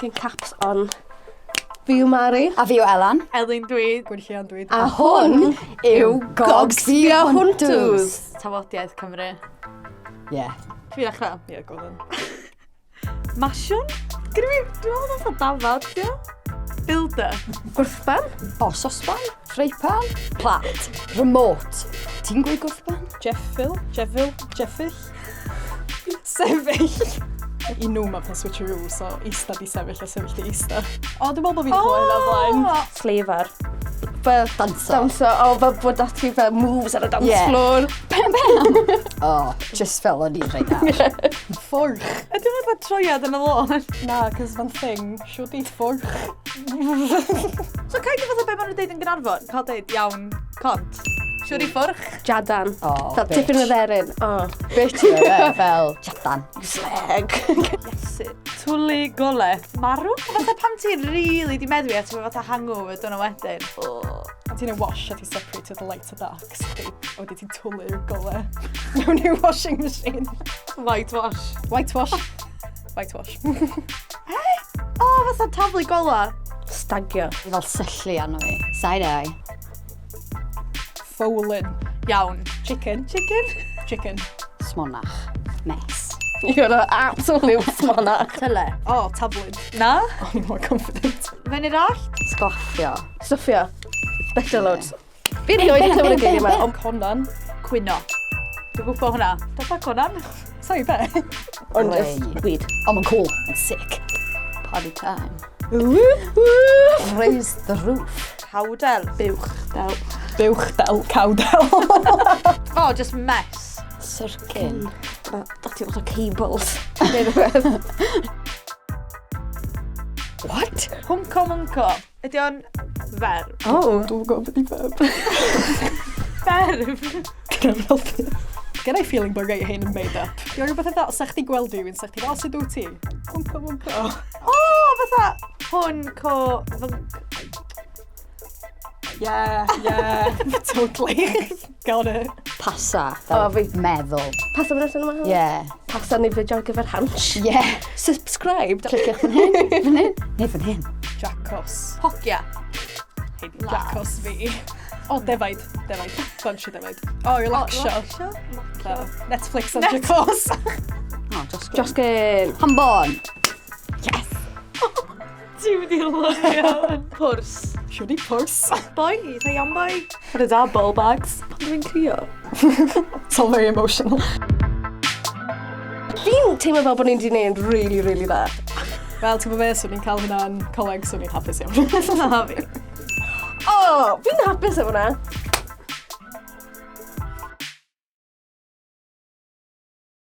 thinking caps on. Fi yw Mari. A fi yw Elan. Elin dwi. Gwenllian dwi. A hwn yw Gogs Via Hwntws. Tafodiaeth Cymru. Ie. Yeah. Fi ddechrau. Ie, yeah, go on. Masiwn? Gyda fi, dwi'n meddwl fatha dafad, di o? Builder. Gwrthban. O, sosban, ffreipan, plat, remote. Ti'n gweud gwrthban? Jeffil, Jeffil, Jeffill. Sefyll. I nhw mae fatha switcheroo, so ista di sefyll a sefyll di ista. O, dwi'n meddwl bod fi'n clywed hynna blaen. Sleifar. Fel Danso. Danso, o, fel bod ati fel moves ar y dance Yeah. floor. Pen pen. O, just fel o'n i'n rhaid ar. Ffwrch. Ydy fatha troiad yn y lôn? Na, cos fan thing, siwr di ffwrch. So kind of fatha be maen nhw'n deud yn Gaernarfon, cael deud iawn cont. Siwr i ffwrch. Jadan. O, Fel bitch. tipyn o dderyn. O. Bitch yw e, fel jadan. Slag. Iesu. Twlu gole. Marw? Fatha pan ti'n really di meddwi a ti'n fatha hangover dyna wedyn. Oh. A ti'n ei wash a ti'n separate the light to dark. So, a wedyn ti'n twlu'r gole mewn i'r washing machine. Whitewash. Whitewash. Whitewash. O, oh, fatha taflu gola. Stagio. Fel syllu arno fi. Side eye. Fowlin. Iawn. Chicken. Chicken. Chicken. Smonach. Mess. You're an absolute smonach. Tyle. O, oh, taflid. Na? O'n i'n more confident. Fyny'r allt. Sglaffio. Stuffio. Better loads. Fi erioed yn clywed y geiriau yma. Ond Conan. Cwyno. Dwi'n gwybod hwnna. Dapa Conan. Sorry, be? Ond just Grey. weed. O, mae'n cool. Mae'n sick. Party time. Whoop, whoop. Raise the roof. Cawdel. Buwch del. Buwch del, cow del. Oh, just mess. Syrcyn. Dati lot o cables. Neu rhywbeth. What? Hwnco mwnco. Ydy o'n ferf? Oh. Dwi'n gwybod beth i verb. Ferf? Gyda'n helpu. Gen i feeling bod rei hyn yn made up. Di o rhywbeth fatha, sa chdi gweld rhywun, sa chdi fel, o, sut wyt ti? Hwnco, hwnco. O, oh, fatha hwn co fync. Yeah, totally. Got it. Pasa. O, Fel fi- meddwl. Pasa fydd allan yma? Yeah. Pasa ni fideo ar gyfer Hansh. Yeah. Subscribe. Cliciwch fan hyn, fan hyn, neu fan hyn. Jacos. Hogia. Hei, Jacos fi. O, defaid. Defaid. Bunch o defaid. O, relaxio. Relaxio. Oh, Netflix and Jacos. O, Josgyn. Josgyn. Hambon. Yes. Ti'n mynd i lyfio yn pwrs. Siwr i pwrs. Boi, eitha iawn boi. What is that, ball bags? Pan dwi'n crio. It's all very emotional. Fi'n teimlo fel bod ni'n di neud really, really dda. Wel, ti'n gwybod be, swn i'n cael hwnna'n coleg, swn i'n hapus iawn. Na fi. O, oh, fi'n hapus efo hwnna.